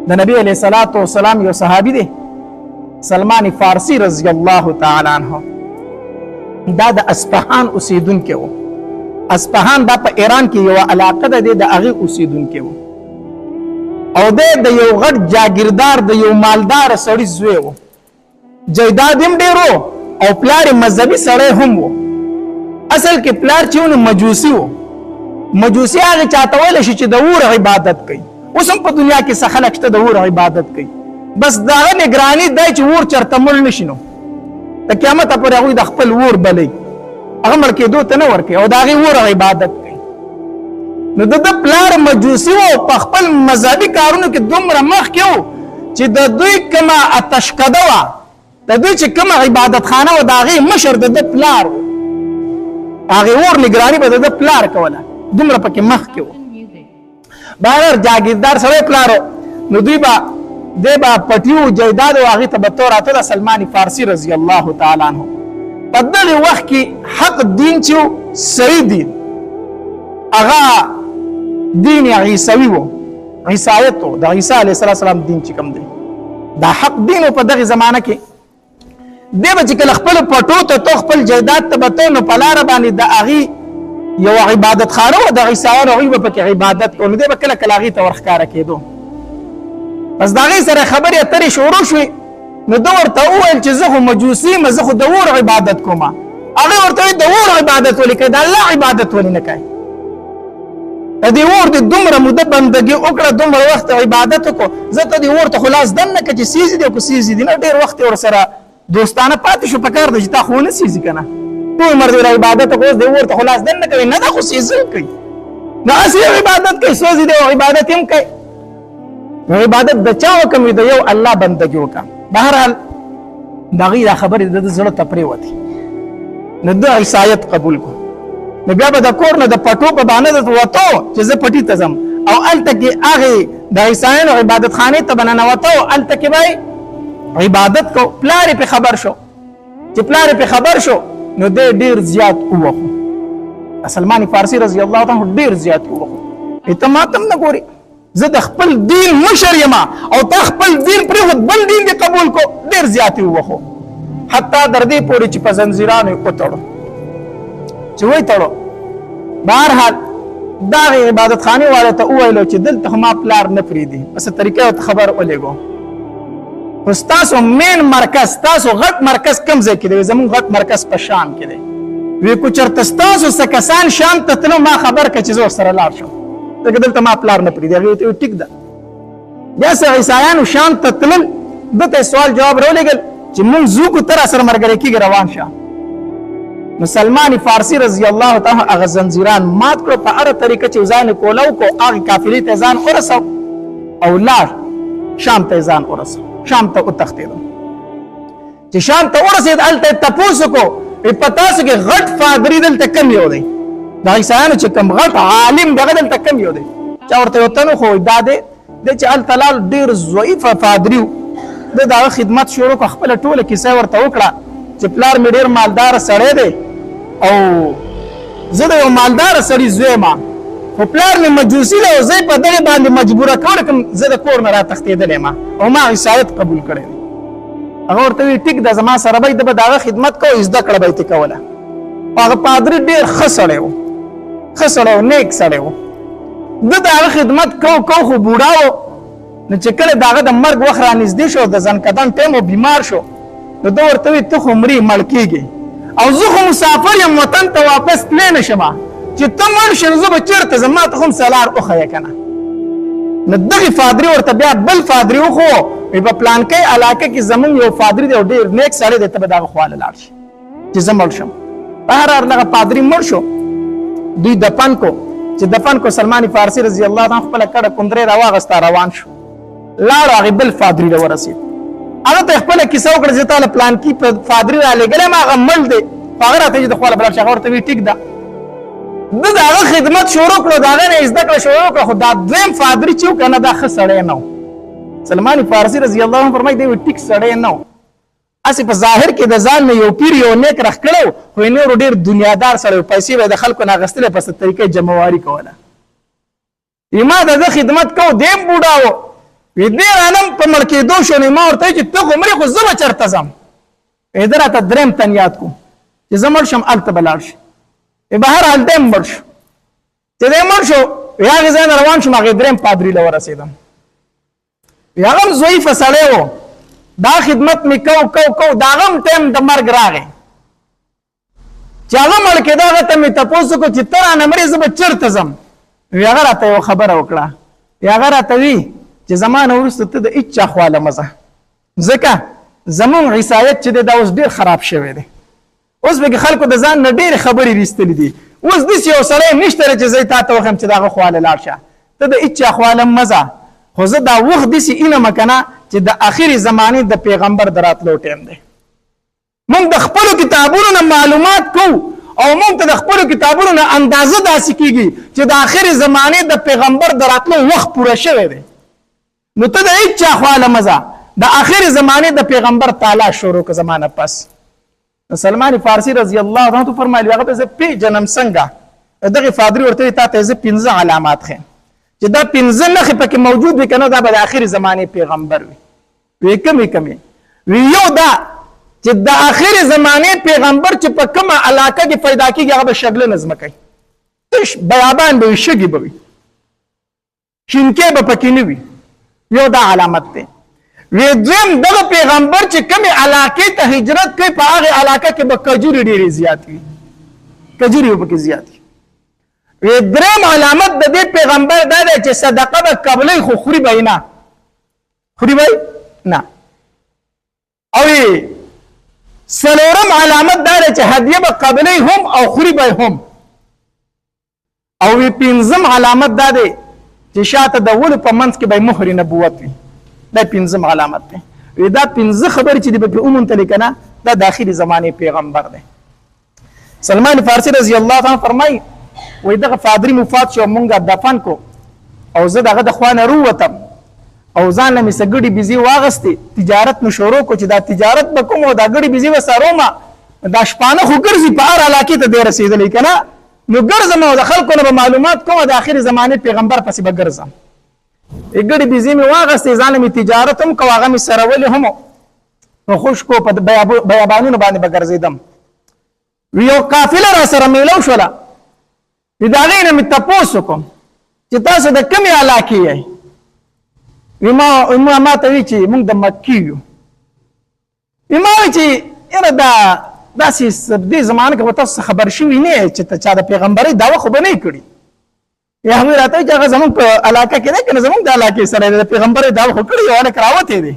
د نبی علیہ الصلوۃ والسلام یو صحابي دی، سلمان فارسی رضی الله تعالی عنہ، دا د اصفهان اوسیدونکی و. اصفهان دا په ایران کې یو علاقه ده، د هغې اوسیدونکی و، او دی د یو غټ جاګیردار، د یو مالدار سړي زوی و. جایداد هم ډېر و او پلار یې مذهبي سړی هم و. اصل کې پلار چې و نو مجوسي و. مجوسي هغې چاته ویلی شي چې د اور عبادت کوي. اوس هم په دنیا کې څه خلک شته د اور عبادت کوي، بس د هغه نګراني دی چې اور چېرته مړ نه شي، نو د قیامته پورې هغوی د خپل اور بلوي، هغه مړ کېدو ته نه ورکوي او د هغې اور عبادت کوي. نو د ده پلار مجوسي و او په خپل مذهبي کارونو کې دومره مخکې و چې د دوی کومه آتشکده وه، د دوی چې کومه عبادت خانه وه، د هغې مشر د ده پلار و. هغې اور نګراني به د ده پلار کوله، دومره پکې مخکې و. بهر جاګیردار سړی پلار و، نو دوی به دی به پټیو جایداد او هغې ته به تو راته. د سلمان فارسي رضی الله تعالی عنه په دغه وخت کې حق دین چې صحیح دین هغه دین عیسوي و، عیسایت و، د عیسی علیه السلام دین چې کوم دی دا حق دین په دغه زمانه کې دی به چې کله خپل پټو ته تو خپل جایداد ته به ته، نو په لاره باندې د هغې یو عبادت خانه وه د عیسایانو، هغوی به پکې عبادت کو، نو دی به کله کله هغې ته ورښکاره کېدو. بس د هغې سره خبرې اترې شروع شوې، نو ده ورته وویل چې زه خو مجوسي یم، زه خو د اور عبادت کوم. هغې ورته وویل د اور عبادت ولې کوې، د الله عبادت ولې نه کوې؟ د دې اور دې دومره موده بندګي وکړه، دومره وخت عبادت وکړو، زه ته دې اور ته خو لاس دننه کړه چې سیزي دی او که سیزي دی نه. ډېر وخت یې ورسره دوستانه پاتې شو، پکار دی چې تا خو نه سیزي که نه، ټول عمر دې عبادت وکړو، اوس دې اور ته خو لاس دننه کوي نه، دا خو سیزل کوي، نو هسې عبادت کوي، سوځي دی او عبادت هم کوي. نو عبادت د چا وکړم؟ د یو الله بندګي وکړم. بهرحال د هغوی دا خبرې د ده زړه ته پرېوتې، نو ده عیسایت قبول کړو. نو بیا به د کور نه د پټو په بانه د وتو چې زه پټي ته ځم، او هلته کې هغې د عیسایانو عبادت خانې ته به ننوته او هلته کې به عبادت کو. پلار یې پرې خبر شو، چې پلار یې پرې خبر شو نو دی ډېر زیات ووخو. سلمان فارسي رضی الله تعالی ډېر زیات ووخو، ته ماته هم نه ګورې، زه د خپل دین مشر یم او تا خپل دین پرېښود بل دین دې قبول کو. ډېر زیات یې ووهو، حتی در دې پورې چې په زنځیرانو یې وتړو، چې ویې تړو. بهرحال دغې عبادت خانې والو ته وویلو چې دلته خو ما پلار نه پرېږدي، په څه طریقه ورته خبر ولېږو، خو ستاسو مین مرکز، ستاسو غټ مرکز کوم ځای کې دی؟ زموږ غټ مرکز په شام کې دی. وی کو چېرته ستاسو څه کسان شام ته تلو ما خبر کړه چې زه ورسره لاړ شم، ځکه دلته ما پلار نه پرېږدي. هغې ورته وویل ټیک ده. بیا څه عیسایانو شام ته تلل، ده ته یې سوال جواب راولېږل چې مونږ ځو کو ته راسره ملګری کېږي، روان شه. نو سلمان فارسی رضی الله تعالی هغه زنځیران مات کړو، په هره طریقه چې ځان یې کولاو کو هغې قافلې ته ځان ورسو او لاړ شام ته ځان ورسو، شام ته وتښتېدو. چې شام ته ورسېد هلته یې تپوس وکړو، په تاسو کې غټ فادري دلته کم یو دی؟ د عیسایانو چې کوم غټ عالم دی هغه دلته کم یو دی؟ چا ورته یو تن وښود، دا دی. دی چې هلته لاړ ډېر ضعیفه فادري و، ده د هغه خدمت شروع کړ، خپله ټوله کیسه یې ورته وکړه چې پلار مې ډېر مالدار سړی دی او زه د یو مالدار سړي زوی یم، خو پلار مې مجوسي دی او زه یې په دغې باندې مجبوره کړم کوم زه د کور نه راتښتېدلی یم او ما عیسایت قبول کړی دی. هغه ورته وی ټیک ده، زما سره به ده به د هغه خدمت کوو، زده کړه به یې ترې کوله. هغه پادري ډېر ښه سړی و، ښه سړی و، نیک سړی و. ده د هغه خدمت کو کو، خو بوډا و. نو چې کله د هغه د مرګ وخت رانږدې شو، د ځنکدن ټایم و، بیمار شو، نو ده ورته وی ته خو مري، مړ کېږې، او زه خو مسافر یم، وطن ته واپس تللی نه شم، چې ته مړ شې نو زه به چېرته ځم، ما ته خو هم څه لار وښیه که نه. نو دغې فادري ورته بیا بل فادري وښوو، وی په پلانکۍ علاقه کې زمونږ یو فادري دی او ډېر نیک سړی دی، ته به د هغه خواله لاړ شې چې زه مړ شم. بهرحال دغه پادري مړ شو، دوی دفن کو. چې دفن کو سلمان فارسی رضی الله عنه خپله کډه کندرې راواغسته، روان شو، لاړ هغې بل فادري له ورسېد، هغه ته خپله کیسه وکړه چې تا له پلانکي فادري رالیږلی ما، هغه مړ دی، خو هغه راته چې د خواله به لاړ شي. هغه ورته وی ټیک ده. ده د هغه خدمت شروع کړو، د هغه نه یې زده کړه شروع کړه، خو دا دویم فادري چې و که نه دا ښه سړی نه و. سلمان فارسي رضی الله عنه فرمایي دی ټیک سړی نه و، هسې په ظاهر کې د ځان نه یو پیر یو نیک رخ کړی و، خو یې نورو ډېر دنیادار سړی و، پیسې به یې د خلکو نه اخیستلې، په څه طریقه یې جمعواري کوله. ما د ده خدمت کو، دی هم بوډا و، وی دې رانم په مړ کېدو شو، نو ما ورته چې ته خو مرې، خو زه به چېرته ځم؟ وی ده راته دریم تن یاد کو چې زه مړ شم هلته به لاړ شم. وی بهرحال دی مړ شو. چې دی مړ شو، وی هغې ځای نه روان شوم، هغې دریم پادري له ورسېدم. وی هغه هم ضعیفه سړی و، دا خدمت مې کو کو کو، د هغه هم ټایم د مرګ راغی. چې هغه مړ کېده، هغه ته مې تپوس وکړو چې ته رانه مرې، زه به چېرته ځم؟ وی هغه راته یوه خبره وکړه. وی هغه راته وی چې زما نه وروسته ته د هېچا خواله مه ځه، ځکه زمونږ عیسایت چې دی دا اوس ډېر خراب شوی دی، اوس پکې خلکو د ځان نه ډېرې خبرې ویستلې دي، اوس داسې یو سړی نشته چې زه یې تا ته وښیم چې د هغه خواله لاړ شه، ته د هېچا خواله مه ځه، خو زه دا وخت داسې اینم که نه چې د اخرې زمانې د پیغمبر د راتلو ټایم دی. موږ د خپلو کتابونو نه معلومات کوو او موږ ته د خپلو کتابونو نه اندازه داسې کیږي چې د آخرې زمانې د پیغمبر د راتلو وخت پوره شوی دی، نو ته د هیچا خواله مه ځه، د آخرې زمانې د پیغمبر تالاش شروع که زمانه پس. نو سلمان فارسی رضی الله عنه فرمایلی، هغه به زه پېژنم څنګه؟ دغه فادری ورته تا ته زه 5 علامات ښیم چې دا 5 نښې پکې موجود وي که نه، دا به د آخرې زمانې پیغمبر وي. وی کمی کمی؟ وی یو دا چې د آخرې زمانې پیغمبر چې په کومه علاقه کې پیدا کیږي هغه به شګلنه ځمکه وي، تش بیابان به وي، شګې به وي، شینکې به پکې نه وي. یو دا علامت دی. وی دویم، دغه پیغمبر چې کومې علاقې ته هجرت کوي په هغې علاقه کې به کجورې ډېرې زیات وي، کجورې به پکې زیات وي. وی دریم علامت د دې پیغمبر دا دی چې صدقه به قبلوي خو خوري به یې نه، خوري به نه. او څلورم علامت دا دی چې هدیه به قبلوي هم او خوري به هم. او پنځم علامت دا دی چې شاته د ولو په منځ کې به مهر نبوت وي. دا پنځم علامت دی. وی دا 5 خبرې چې دی به پرې وموندلې که نه، دا د اخري زمانې پیغمبر دی. سلمان فارسی رضی الله عنه فرمایي، وای دغه فادری مفات شو، مونږه دفن کو او زه دغه د خوا نه رووتم او ځان له مې څه ګړي بيزې واغستې، تجارت مې شروع کو چې دا تجارت به کوم او دا ګړي بيزې به سروم. دا شپانه خو ګرځي په هر علاقې ته دی رسېدلی که نه، نو ګرځم او د خلکو نه به معلومات کوم، د آخرې زمانې پیغمبر پسې به ګرځم. ګړي بيزې مې واغستې، ځان له مې تجارت هم کو، هغه مې سرولې هم په خشکو په بیابانونو باندې به ګرځېدم. وی یو قافله را سره میلو شوله، وی د هغې نه مې تپوس وکړم چې تاسو د کومې علاقې یئ؟ وی ما ته وی چې موږ د مکې یو. وی ما وی چې یاره دا داسې دې زمانه کې به تاسو خبر شوي نه یئ چې ته چا د پیغمبرۍ دعوه خو به نه کړي. یا هغوی راته وایي چې هغه زموږ په علاقه کې دی که نه، زموږ د علاقې سره دی، د پیغمبر دعوه خو کړې، یو هلک راوتی دی.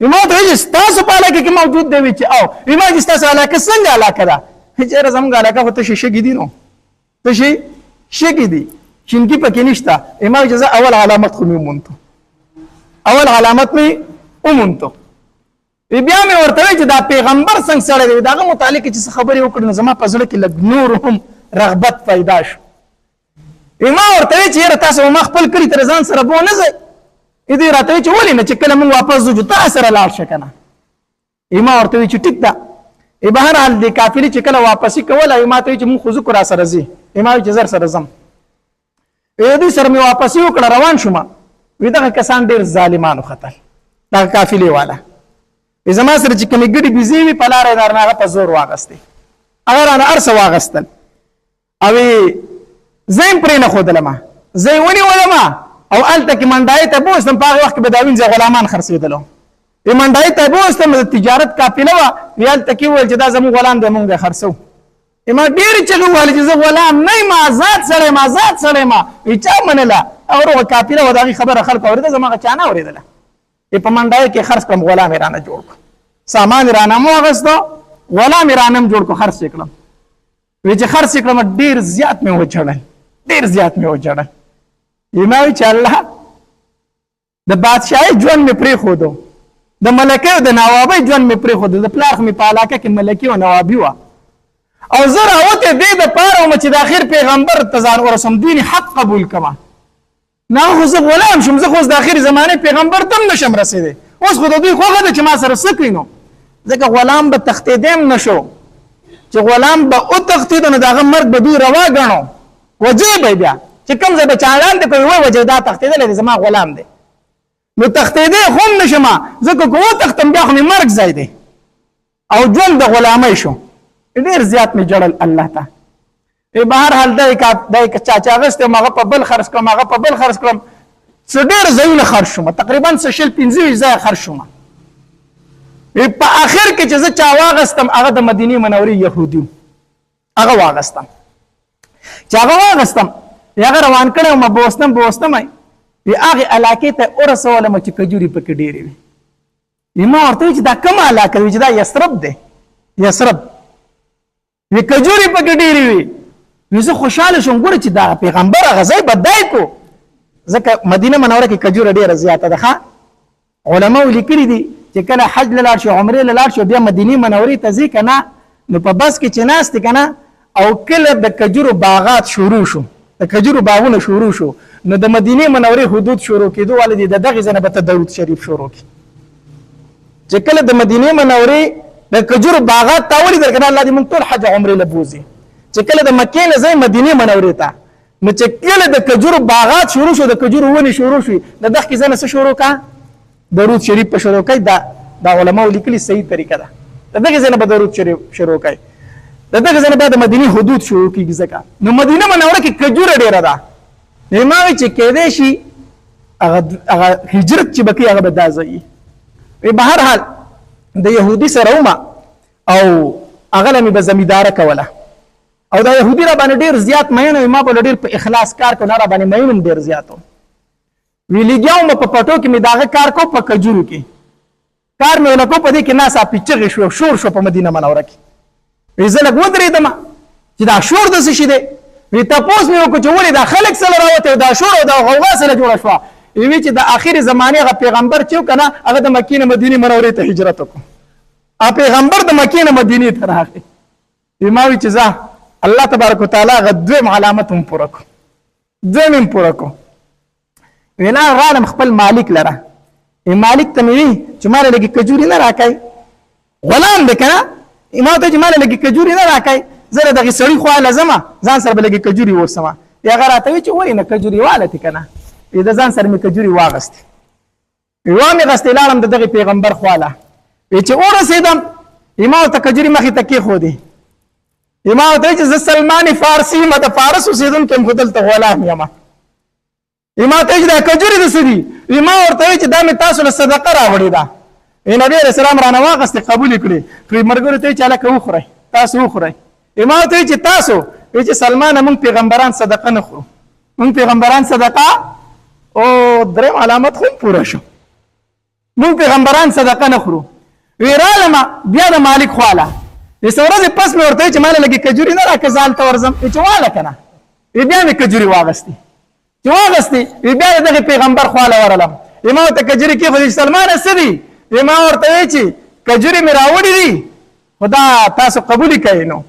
وی ما ورته ویل چې ستاسو په علاقه کې موجود دی؟ وی چې او. وی ما چې ستاسو علاقه څنګه علاقه ده؟ چې یاره زموږ علاقه خو تشې شګې دي، نو تشې شګې دي، شینکي پکې نشته. وی ما چې زه اول علامت خو مې وموندو، اول علامت مې وموندو. وی بیا مې ورته ویل چې دا پیغمبر څنګه سړی دی، د هغه متعلق چې څه خبرې وکړې نو زما په زړه کې لږ نور هم رغبت پیدا شو. وی ما ورته ویل چې یاره تاسو ما خپل کلي ته ځان سره بو نه ځئ. دوی راته ویل چې ولې نه، چې کله موږ واپس ځو چې تا سره لاړ شه که نه. ما ورته ویل چې ټیک ده. بهرحال دې قافلې چې کله واپسي کوله، ما ته ویل چې موږ خو ځو که را سره ځي؟ ما ویل چې زر سره ځم. دوی سره مې واپسي وکړه، روان شوم. وی دغه کسان ډېر ظالمان وختل، دغه قافلې والا. وی زما سره چې کومې ګډې بیزې وي په لاره یې رانه هغه په زور واغستې، هغه رانه هر څه واغستل او زه یې پرې نه ښودلم، زه یې ونیولم او هلته کې منډایۍ ته بوستم. په هغه وخت کې به دا وینځه غلامان خرڅېدلو. وی منډایۍ ته بوستم، د تجارت قافله وه. وی هلته کې وویل چې دا زموږ غلام دی، مونږ یې خرڅوو. ما ډېرې چغې ووهلې چې زه غلام نه یم، آزاد سړی یم، آزاد سړی یم. وی چا منله؟ هغه روغه قافله وه، د هغې خبره خلکو اورېده، زما هغه چا نه اورېدله. په منډایۍ کې خرڅ کړم، غلام یې رانه جوړ کړ، سامان یې رانه هم واخیستو، غلام یې رانه هم جوړ کړ، خرڅ یې کړم. وی چې خرڅ یې کړم، ډېر زیات مې وژړل، ډېر زیات مې وژړل. ما وی چې الله، د بادشاهي ژوند مې پرېښودو، د ملکۍ او د نوابۍ ژوند مې پرېښودو، د پلار خو مې په علاقه کې ملکي او نوابي وه، او زه راوتی دې دپاره وم چې د اخر پیغمبر ته ځان ورسوم، دین حق قبول کړم. نه خو زه غلام شوم، زه خو اوس د اخر زمانې پیغمبر ته هم نشم رسېدی. اوس خو د دوی خوښه ده چې ما سره څه کوي. نو ځکه غلام به تښتېدی هم نه شو، چې غلام به وتښتېدو نو د هغه مرګ به دوی روا ګڼو، وجې به بیا چې کوم ځای به چالان دی کوي، وایي وجې دا تښتېدلی دی، زما غلام دی. نو تښتېدی خو هم نه شم، ځکه که وتښتم بیا خو مې مرګ ځای دی او ژوند د غلامۍ شو. ډېر زیات مې ژړل الله ته. بهر حال دی کا دی چا چا غسته، هغه په بل خرڅ کړم، هغه په بل خرڅ کړم، څه ډېر ځایونه خرڅ شوم، تقریبا څه 20 25 ځایه خرڅ شوم. په آخر کې چې زه چا واغستم، هغه د مدینې منورې یهودي، هغه واغستم. چې هغه واغستم، هغه روان کړی ما، بوستم بوستم وی هغه علاقې ته ورسولم چې کجوري پکې ډېرې وي. ما ورته چې دا کومه علاقه وي؟ چې دا یثرب دی، یثرب وی، کجوري پکې ډېرې وي. نو زه خوشاله شوم، ګوره چې دا پیغمبر هغه ځای بدای کو، ځکه مدینه منوره کې کجوره ډېره زیاته ده. ښه، علماو لیکلي دي چې کله حج له لاړ شي، عمرې له لاړ شي، بیا مدینې منورې ته ځې که نه، نو په بس کې چې ناست که نه، او کله د کجورو باغات شروع شو، د کجورو باغونه شروع شو، نو د مدینې منورې حدود شروع کېدو والے دي، د دغې ځای نه به ته درود شریف شروع کړي. چې کله د مدینې منورې د کجورو باغات تا ولیدل که نه، الله دې موږ ټول حج عمرې له بوځي، چې کله د مکې نه ځای مدینې منورې ته، نو چې کله د کجورو باغات شروع شو، د کجورو ونې شروع شوې، د دغې ځای نه څه شروع کا؟ درود شریف په شروع کوي. دا علماو لیکلي صحیح طریقه ده، د دغې ځای نه به درود شریف شروع کوي، د دغې ځای نه بیا د مدینې حدود شروع کېږي، ځکه نو مدینه منوره کې کجوره ډېره ده. نو ما وایي چې کېدای شي هغه هجرت چې به کوي، هغه به دا ځای وي. بهر حال د یهودي سره ومه او هغه له مې به زمینداره کوله، او دا یهودي را باندې ډېر زیات مین و، ما به ډېر په اخلاص کار کو، نه را باندې مین هم ډېر زیات و. وی لګیا وم په پټو کې، مې داغه کار کو، په کجورو کې کار مې ولکو. په دې کې ناڅاپي چغې شو، شور شو په مدینه منوره کې. وی زه لږ ودرېدم چې دا شور د څه شي دی. وی تپوس مې وکړو چې ولې دا خلک سره راوتی، دا شور او دا غوغا سره جوړه شوه؟ وی چې د آخري زمانې هغه پیغمبر چې که نه، هغه د مکې نه مدینې منورې ته هجرت وکړو، پیغمبر د مکې نه مدینې ته راغی. ما وی چې ځه، الله تبارک وتعالی هغه دویم علامت هم پوره کړو، دویم هم پوره کړو. وینا غالم خپل مالک لره، مالک ته مې وی چې مال لږې کجوري نه راکای، غلام دی که نه، ما ته چې مال لږې کجوري نه راکای، زه له دغې سړي خوا له ځمه، ځان سره به لږې کجوري ورسمه. هغه راته وی چې ولې نه، کجوري واله ته که نه. د ځان سره مې کجوري واغستې، وامې غستې، لاړم د دغې پیغمبر خواله. وی چې ورسېدم، ما ورته کجوري مخې ته کېښودې. ما ورته چې زه سلمان فارسي یم، د فارس اوسېدونکی یم، خو دلته غلام یم. ما ته چې دا کجوري د څه دي؟ ما ورته چې دا مې تاسو له صدقه راوړې ده. نبی علیه السلام رانه واخیستې، قبولې کړې، خو ملګرو ته چې هلکه وخورئ، تاسو وخورئ. ما ورته چې تاسو وی چې سلمانه، موږ پیغمبران صدقه نه خورو، موږ پیغمبران صدقه. او دریم علامت خو پوره شو، موږ پیغمبران صدقه نه خورو. وی رالم بیا د مالک خواله، د څو ورځې پس مې ورته چې ماله لږې کجوري نه راکړه، زه هلته ورځم. چې واله که نه، بیا مې کجوري واغستې، چې واغستې بیا د دغه پیغمبر خواله ورلم. ما ورته کجوري کېښودې چې سلمانه څه دي؟ ما ورته وی چې کجوري مې راوړي دي، خو دا تاسو قبولې کړئ. نو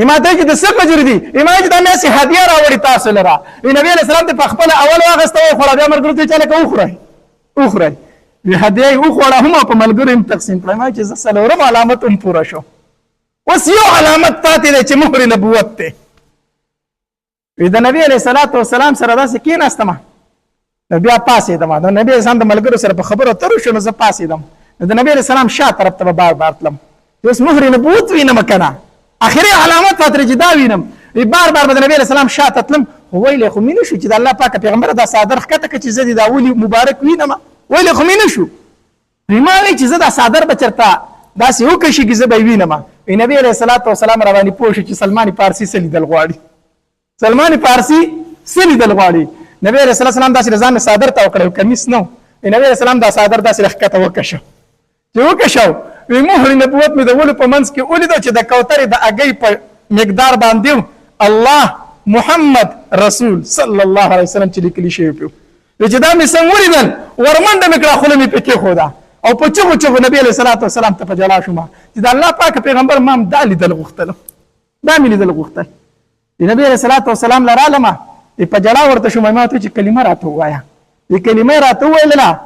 ما ته چې د څه کجوري دي؟ ما چې دا مې هسې هدیه راوړي تاسو لره. نبي علیه السلام ته په خپله اول واخیسته، وخوړه، بیا ملګرو ته چې هلکه وخورئ وخورئ. وی هدیه یې وخوړه هم، په ملګرو یې هم تقسیم کړه. ما چې زه څلورم علامت هم پوره شو، اوس یو علامت پاتې دی چې مهر نبوت دی. وی د نبی علیه الصلاة والسلام سره داسې کېناستم، نو بیا پاڅېدم، د نبی علیه السلام د ملګرو سره په خبرو اترو شو، نو زه پاڅېدم، نو د نبی علیه السلام شا طرف ته به بار بار تلم چې اوس مهر نبوت وینم که نه، اخري علامت پاتې چې دا وینم. بار بار به د نبی علیه السلام شا ته تلم، خو ویلی خو مې نه شو چې د الله پاک پیغمبره دا څادر ښکته کړه چې زه دې دا ولي مبارک وینم، ویلی خو مې نه شو. ما وی چې زه دا څادر به چېرته داسې وکشي چې زه به یې وینم. وی نبی علیه الصلاة والسلام را باندې پوه شو چې سلمان فارسي څه لیدل غواړي، سلمان فارسي څه لیدل غواړي. نبی علیه الصلاة والسلام داسې ځان څادر تاو کړی، کمیس نه، نبی علیه السلام دا څادر داسې ښکته وکشه، چې وکشو، وی مهر نبوت مې د ولو په منځ کې ولیدو چې د کوترې د اګۍ په مقدار باندې الله محمد رسول صلی الله علیه وسلم چې لیکلی شوی پیو. چې دا مې څنګه ولیدل، ورمنډه مې کړه، خوله مې پکې ښوده او په چغو چغو نبی علیه الصلاة والسلام ته په جلا شوم چې د الله پاک پیغمبر، ما هم دا لیدل غوښتل، دا مې لیدل غوښتل. د نبی علیه الصلاة والسلام له رالمه، په جلا ورته شوم، ما ته چې کلمه راته ووایه. د کلمه راته وویله،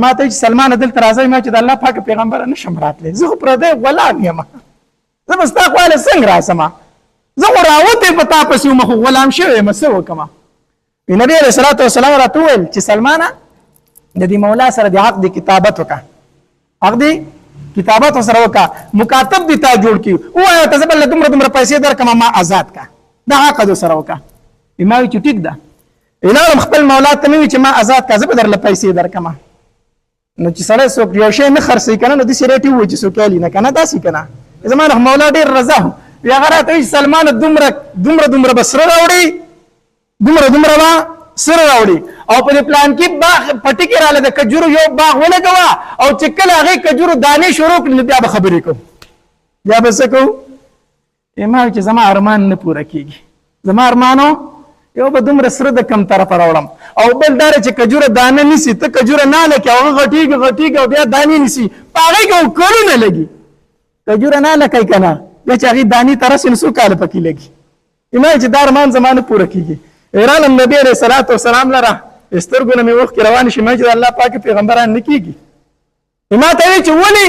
ما ته چې سلمانه دلته راځئ. ما چې د الله پاک پیغمبر، نه شم راتلی، زه خو پردی غلام یم، زه به ستا خواله څنګه راسم؟ زه خو راوتی په تا پسې وم، خو غلام شوی یم، څه وکړم؟ نبی علیه الصلاة والسلام راته وویل چې سلمانه، د دې مولا سره د عقد کتابت وکا، عقد کتابت سره وکا، مکاتب دي تا جوړ کی، وایا ته زبل دومره دومره پیسې درکم، ما آزاد کا، دا عقد سره وکا. ما وی چې ټیک ده. الارم خپل مولا ته مې چې ما آزاد کا، زه به درله پیسې درکم. نو چې سړی څوک یو شی نه خرڅوي که نه، نو داسې ریټ یې ووایي چې څوک یې نه که نه، داسې که نه. زما نه مولا ډېر رضا وي، هغه راته وایي سلمانه دومره دومره دومره به سره راوړي، دومره دومره به سره راوړي، او په دې پلان کې باغ پټي کې راله د کجورو یو باغ ولګوه، او چې کله هغې کجورو دانې شروع کړي نو بیا به خبرې کوو، بیا به څه کوو. ما چې زما ارمان نه پوره کېږي، زما ارمانو یو به دومره سره د کم طرفه راوړم، او بل دا چې کجوره دانه نیسي، ته کجوره نه لکې هغه غټېږي غټېږي او بیا دانې نیسي، په هغې کې کلونه لګي. کجوره نه لکې که نه، بیا چې هغې دانې ته رسي نو څو کاله پکې لګي. ما چې دا ارمان زما نه پوره کېږي. رالم نبي علیه الصلاة والسلام لره، سترګو نه مې اوښکې روانې شي. ما چې د الله پاک پیغمبران نه کېږي. ما ته وایي چې ولې؟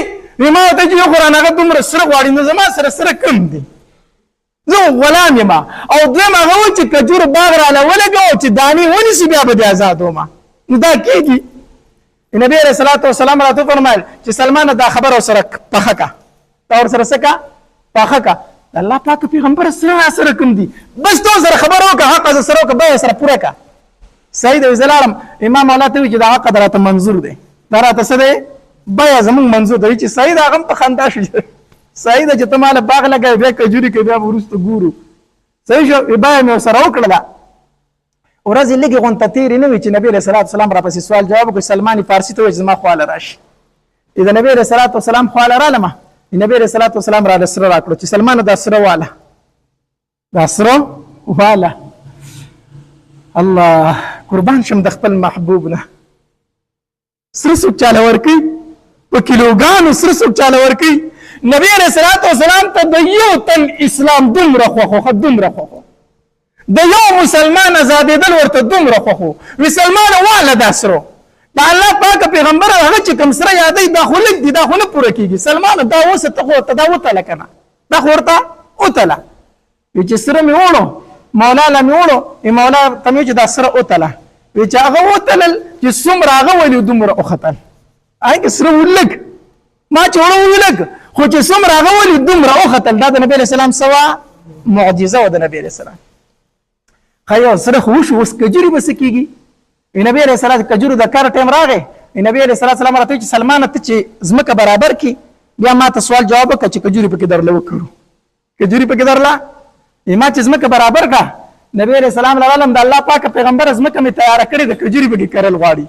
ما ورته چې یو خو رانه هغه دومره سره غواړي، نو زما سره سره کم دي، زه غلام یم، او دویم هغه و چې کجورو باغ راله ولګوه چې دانې ونیسي بیا به دې ازادوم، نو دا کېږي. نبی علیه الصلاة والسلام راته وفرمایل چې سلمانه دا خبره ورسره پخه که، دا ورسره څه که، پخه که. الله پاک پیغمبر سره سره کوم دي، بس ته سره خبره وکړه، حق سره وکړه، بیه سره پوره که. صحیح دی، زه لاړم، امام مولا ته وویل چې دا عقد راته منظور دی، دا راته څه دی، بیه زمونږ منظور دی. چې صحیح ده، هغه هم په خندا شو، صحیح ده چې ته ماله باغ لګوې بیا کجوري کوې، بیا به وروسته ګورو. صحیح شو، بیه مې ورسره وکړله. ورځې لږې غونته تېرې نه وي چې نبي علیه الصلاة والسلام راپسې سوال جواب وکړ. سلمان فارسي ته وویل چې زما خواله راشي. د نبي علیه الصلاة والسلام خواله رالمه، نبي علیه الصلاة والسلام راله سره راکړو چې سلمانه دا سره واله، دا سره واله. الله قربان شم د خپل محبوب نه. سره څوک چاله ورکوي؟ په کیلوګانو سره څوک چاله ورکوي؟ نبی علیه الصلاة والسلام ته د یو تن اسلام دومره خوښ و، دومره خوښ و، د یو مسلمان ازادېدل ورته دومره خوښ و. مسلمان واله دا سرو، د الله پاک پیغمبر هغه چې کوم سره یادوي دا خو لږ دي، دا خو نه پوره کېږي. سلمان دا اوس ته خو ورته دا وتله که نه، دا خو ورته وتله. وی چې سره مې وړو مولا له مې وړو، مولا ته مې چې دا سره وتله، وی چې هغه وتلل چې څومره هغه ولي دومره وختل، هغه کې سره ولږ ما چې وړو ولږ، خو چې څومره هغه ولي دومره وختل. دا د نبی علیه السلام سوا معجزه وه د نبی علیه السلام. ښه یو سره خو وشو، اوس کجوري به څه کېږي؟ نبی علیه السلام کجورو د کار ټایم راغی. نبی علیه السلام راته چې سلمانه ته چې ځمکه برابر کړي بیا ما ته سوال جواب وکړه چې کجوري پکې درله وکړو، کجوري پکې درله. ما چې ځمکه برابر کړه، نبی علیه السلام لرالم، د الله پاک پیغمبر ځمکه مې تیاره کړې ده، کجوري پکې کرل غواړي.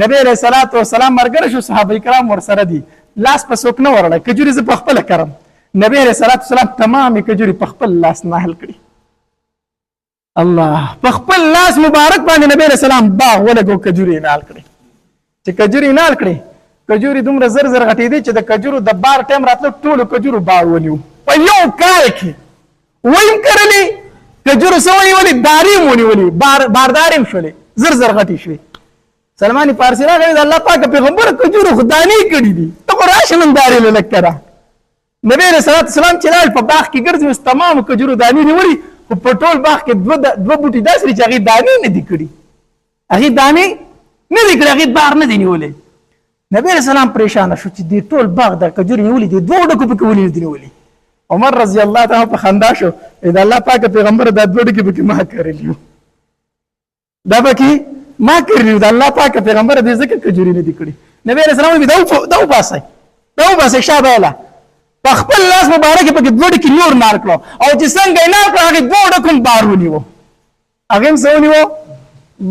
نبی علیه الصلاة والسلام مرګره شو، صحابه کرام ورسره دي، لاس په څوک نه ورړی، کجوري زه په خپله کرم. نبی علیه الصلاة والسلام تمامې کجوري په خپل لاس نهل کړي. الله په خپل لاس مبارک باندې نبی علیه السلام باغ ولګو، کجوري یې نال کړې. چې کجوري نال کړې، کجوري دومره زر زر غټېدې چې د کجورو د بار ټایم راتلو ټولو کجورو بار ونیو. په یو کال کې ویم کرلې کجورو څه ونیولې، دارې هم ونیولې، باردارې هم شولې، زر زر غټې شوې. سلمان فارسي راغی، د الله پاک پیغمبر کجورو خو دانې کړې دي، ته خو راشه نن دارې له لږ کره. نبی علیه الصلاة والسلام چې لاړ په باغ کې ګرځي، اوس تمامو کجورو دانې نیولي، خو په ټول باغ کې دوه بوټي داسې دي چې هغې دانې نه دي کړي، هغې دانې نه دي کړي، هغې بار نه دی نیولی. نبی علیه السلام پریشانه شو چې دې ټول باغ د کجوري نیولي دي، دوه ډکو پکې ولې نه دي نیولي؟ عمر رضی الله تعالی په خندا شو، د الله پاک پیغمبر دا دوه ډکې پکې ما کرلي، دا پکې ما کړی، د الله پاک پیغمبر دې ځکه کجوري نه دي کړي. نبی علیه السلام وی دا وباسئ، دا وباسئ، شابه یې په خپل لاس مبارک پکې دوه ډکې نور نار کړو، او چې څنګه یې نار کړو هغې دوه ډکو هم بار ونیو، هغې هم څه ونیو،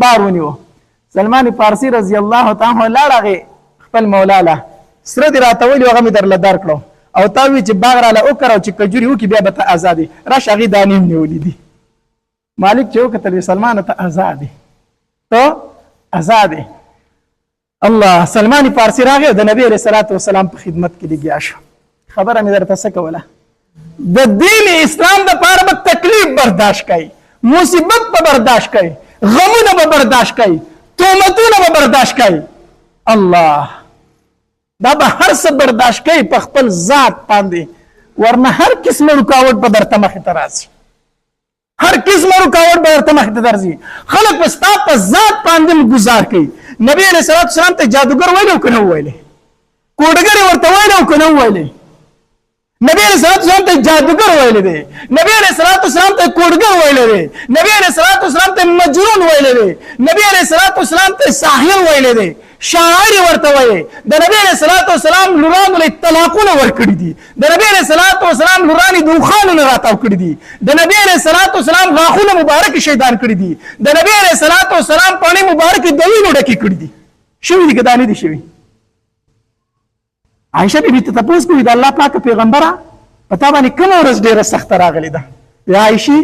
بار ونیو. سلمان فارسي رضی الله تعالی عنه لاړ هغې خپل مولا له، سره دې راته ویلي هغه مې درله درکړو، او تا وی چې باغ راله وکړه او چې کجوري وکړي بیا به ته ازاد یې، راشه هغې دانې هم نیولې دي. مالک چې وکتل وی سلمان ته آزاد ته آزاد. الله سلمان فارسی راغی د نبی علیہ الصلوۃ والسلام په خدمت کې لګیا شو. خبره مې درته څه کوله، د دین اسلام د پاره به تکلیف برداشت کړي، مصیبت به برداشت کړي، غمونه به برداشت کړي، تهمتونه به برداشت کړي. الله دا به هر څه برداشت کوي په خپل ذات باندې، ورنه هر قسم رکاوټ به درته مخې ته راځي. هر قسمه رکاوټ به درته مخې ته درځي. خلک به ستا په ذات باندې هم ګزار کوي. نبی علیه الصلوة والسلام ته جادوګر ویلی او که نه وویلې؟ کوډګر یې ورته ویلی او که نه وویلې؟ نبی علیه الصلوة والسلام ته جادوګر ویلی دی، نبی علیه الصلوة والسلام ته کوډګر ویلی دی، نبی علیه الصلوة والسلام ته مجنون ویلی دی، نبی علیه الصلوة والسلام ته ساحر ویلی دی، شاعر یې ورته وایي. د نبی علیه الصلوة والسلام لورانو له طلاقونه ورکړي دي، د نبی علیه الصلوة والسلام لورانې د اوښانو نه راتاو کړي دي، د نبی علیه الصلوة والسلام غاښونه مبارک شهیدان کړي دي، د نبی علیه الصلوة والسلام پڼې مبارکې د وینو ډکې کړي دي. شوي دي که دا نه دي شوي؟ عایشه بي بي ته تپوس کوي، د الله پاک پیغمبره، په تا باندې کومه ورځ ډېره سخته راغلې ده؟ یا عایشې،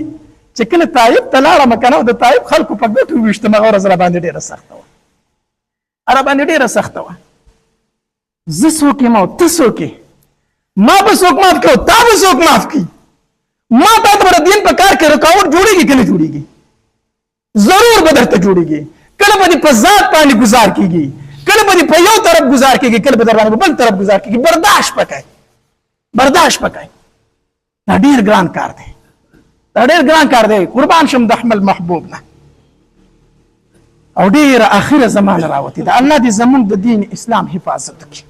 چې کله طایف ته لاړم که نه، د طایف خلکو په ګوتو وویشتم، هغه ورځ راباندې ډېره سخته وه، راباندې ډېره سخته وه. زه څوک یم او ته څوک یې؟ ما به څوک معاف کړي او تا به څوک معاف کړي؟ ما تا ته به د دین په کار کې رکاوټ جوړېږي که نه جوړېږي؟ ضرور به درته جوړیږي. کله به دې په ذات باندې گزار کیږي، کله به دې په یو طرف گزار کیږي، کله به در باندې په بل طرف گزار کیږي. برداشت پکای، برداشت پکای. دا ډیر ګران کار دی، دا ډیر ګران کار دی. قربان شم د احمد محبوب نه. او ډیر اخیره زمانه راوتی ده. الله دې زمونږ د دین اسلام حفاظت وکړي.